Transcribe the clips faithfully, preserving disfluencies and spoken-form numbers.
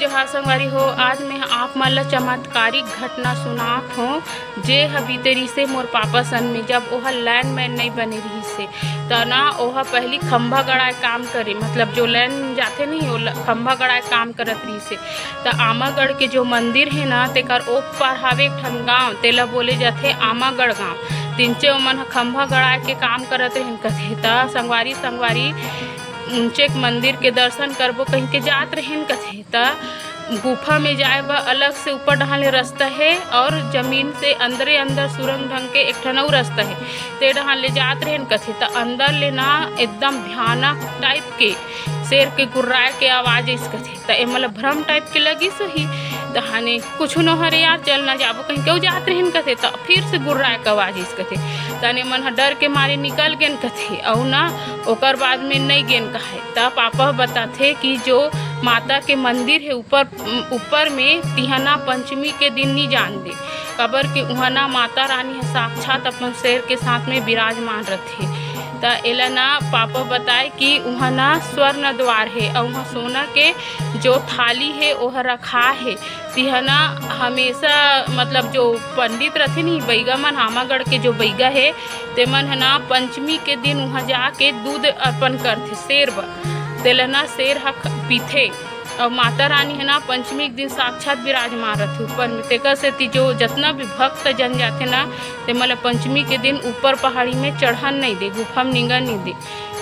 जोहार संगवारी हो, आज मैं आप मन ला चमत्कारिक घटना सुनात हों, जे ह बीते रिहिसे मोर पापा सन में, जब ओह लैंडमैन नइ बने रिहिसे, त ना ओह पहिली खंभा गड़ाए काम करे, मतलब जो लैंड जाथे नहीं, ओ ल-, खंभा गड़ाए काम करत रिहिसे। त आमागढ़ के जो मंदिर हे ना, तेकर ओ पार हावे एक ठन गांव, तेला बोले जाथे आमागढ़ गांव। तिंचे ओमन ह खंभा गड़ाए के काम करत रहिन कथे। त संगवारी, संगवारी उंचे के मंदिर के दर्शन करबो कहिके जात रहेन कथे। त गुफा में जाए बर अलग से ऊपर डहान ले रस्ता हे और जमीन से अंदरे अंदर सुरंग ढंग के एक ठन अउ रस्ता हे, ते डहान ले जात रहेन कथे। त अंदर ले ना एकदम भयानक टाइप के शेर के गुर्राए के आवाज आइस कथे। त एमन ल भ्रम टाइप के लगिस होही, तहाने कुछु नो हरे यार, चल ना जाबो कहिके अउ जात रहेन कथे। त फिर से गुर्राए के आवाज आइस कथे। तहाने मन ह डर के मारे निकल गेन कथे, अउ ना ओकर बाद में नइ गेन कहे। त पापा ह बताथे कि जो माता के मंदिर हे ऊपर, ऊपर में, तिहा ना पंचमी के दिन नी जान दे, काबर कि उहाँ ना माता रानी ह साक्षात अपन शेर के साथ में विराजमान रथे। त एला ना पापा बताए कि उहाँ ना स्वर्ण द्वार हे, अउ उहाँ सोना के जो थाली हे ओह रखा हे। तिहा ना हमेशा, मतलब जो पंडित रथे नहीं, बइगा मन, आमागढ़ के जो बइगा हे, तेमन ह ना पंचमी के दिन उहाँ जाके दूध अर्पण करथे शेर बर। तेला ना शेर ह ख-, पीथे। अउ माता रानी ह ना पंचमी के दिन साक्षात विराजमान रथे ऊपर में। तेकर सेती जो जतना भी भक्त जन जाथे ना, तेमन ल पंचमी के दिन ऊपर पहाड़ी में चढ़न नइ दे, गुफा में निंगन नइ दे।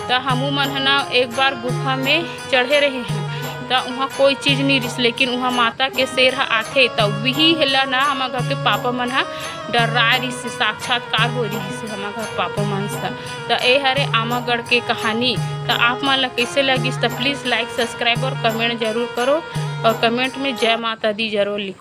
त हमू मन ह ना एक बार गुफा में चढ़े रहे हन, त उहाँ कोई चीज नइ रिस, लेकिन उहाँ माता के शेर ह आथे, त उही ला ना हमर घर के पापा मन ह डर्राए रिस, साक्षात्कार होए रिहिस हमर घर पापा मन से। त ए हरे आमागढ़ के कहानी। त आप मन ला कइसे लगिस, त please like, subscribe और comment जरूर करो, और comment में जय माता दी जरूर लिखो।